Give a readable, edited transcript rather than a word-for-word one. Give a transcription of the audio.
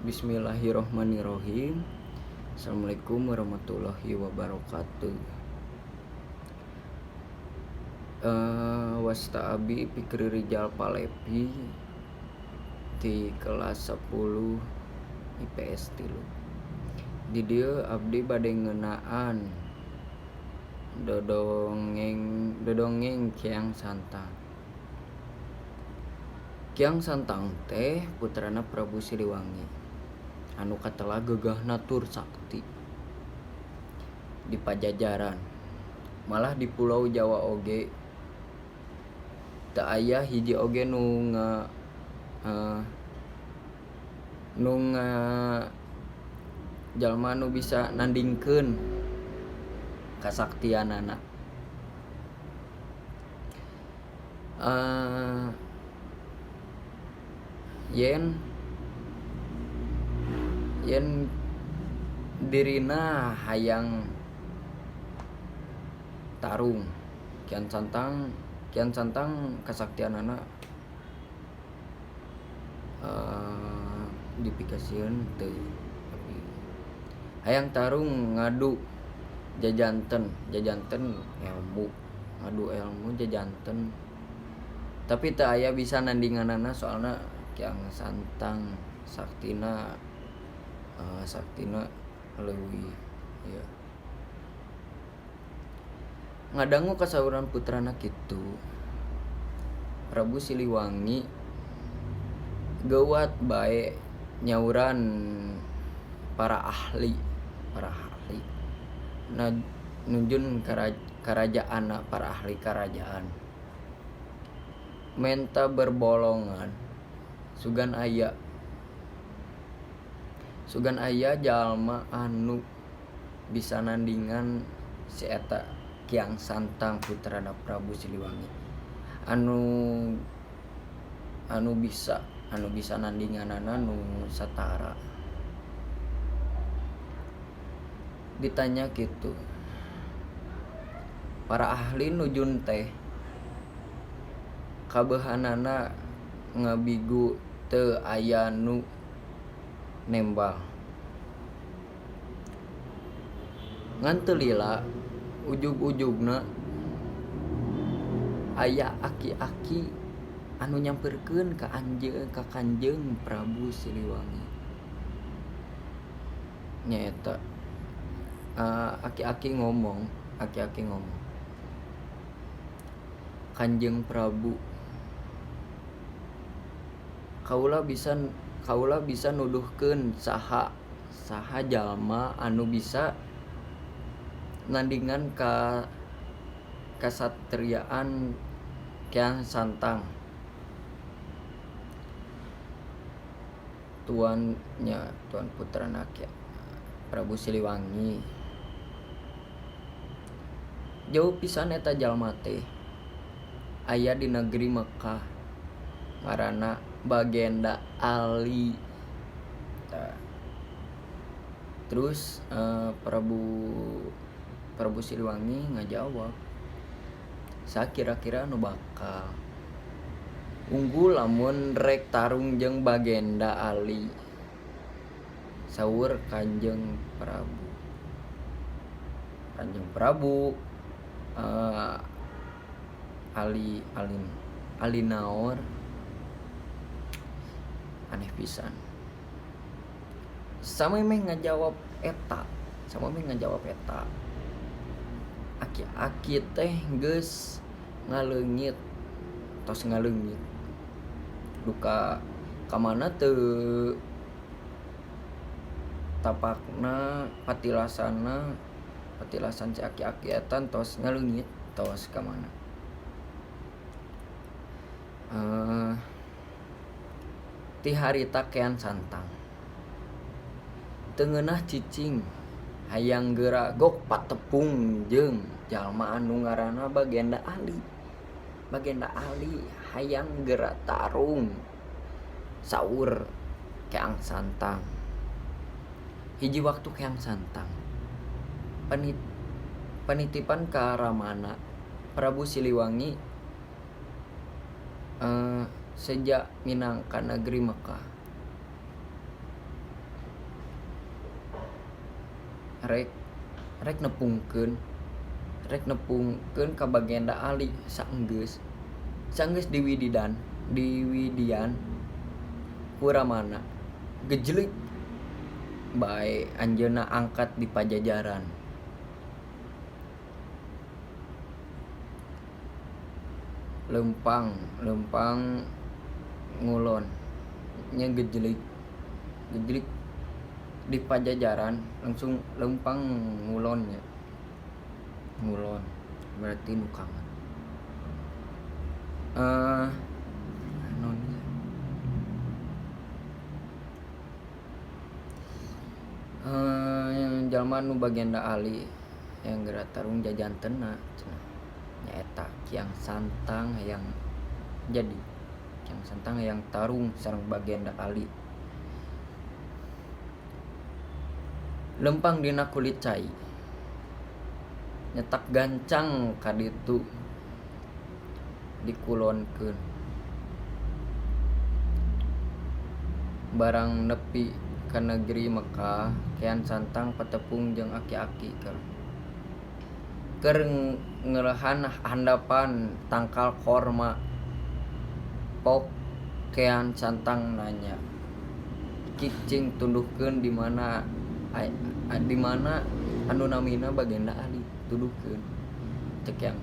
Bismillahirrohmanirrohim. Assalamualaikum warahmatullahi wabarakatuh. Wasta abi Pikri Rijal Palevi di kelas 10 IPS 3. Di dieu abdi bade ngeunaan dodongeng Kiang Santang. Kiang Santang teh putrana Prabu Siliwangi anu katelah geugahnna tur sakti di Pajajaran, malah di Pulau Jawa oge teu aya hiji oge nu nga jalma nu bisa nandingkeun kasaktianana. Yen dirina hayang tarung Kian Santang kasaktianana dipikasieun teu, tapi hayang tarung ngadu jajanten ilmu, ngadu ilmu jajanten, tapi teu aya bisa nandinganana soalna Kiang Santang saktina leuwih ya. Ngadangu kasauran putrana kitu, Prabu Siliwangi geuwat bae nyauran para ahli nunjun karajaanna, para ahli karajaan menta berbolongan sugan aya jalma anu bisa nandingan si eta Kiang Santang putrana Prabu Siliwangi anu bisa nandinganana nu satara. Ditanya kitu, para ahli nujun teh kabeuhanana ngabigu teu aya nu nembal. Ngan teu lila ujug-ujugna aya aki-aki anu nyamperkeun ka Kanjeng Prabu Siliwangi. Nyaeta aki-aki ngomong, Kanjeng Prabu, kaula bisa nuduhkeun saha jalma anu bisa nandingan ka kasatriaan Kiang Santang tuan putrana Prabu Siliwangi. Jauh pisan eta jalma teh aya di negeri Mekah, ngaranna Bagenda Ali. Terus Prabu Siliwangi ngajawab, sakira-kira nu bakal unggul lamun rek tarung jeung Bagenda Ali, saur Kanjeng Prabu. Kanjeng Prabu Ali Alinaor aneh pisan. Samemeh ngajawab eta, aki-aki teh geus ngaleungit, tos ngaleungit. Duka ka mana teu tapakna patilasan si aki-aki eta tos ngaleungit, tos ka mana. Ti harita Kian Santang teu ngeunah cicing hayang geura gok patepung jeung jalma anu ngaranna Bagenda Ali. Bagenda Ali hayang geura tarung, saur Kiang Santang. Hiji waktu Kiang Santang panitipan ka Ramana Prabu Siliwangi sejak minangka negeri Mekah. rek rek nepungkeun ka Bagenda Ali saenggeus saenggeus diwidian ku ramana gejlig bae anjeunna angkat di Pajajaran. Leumpang ngulon nya gejlig di Pajajaran langsung leumpang ngulon nya. Ngulon berarti nukangan. Jalma nu Bagenda Ali yang geura tarung jajantena cenah nyaeta Kiang Santang hayang jadi Kiang Santang hayang tarung sareng Bagenda Ali. Lempang dina kulit cai nyetak gancang ka ditu dikulonkeun barang nepi ka negeri Mekah. Kian Santang patepung jeung aki-aki keur ngeulehan handapan tangkal korma. Pok Kian Santang nanya, "Cicing tunduhkeun di mana anu namina Bagenda Ali tuduhkeun." Cek Kiang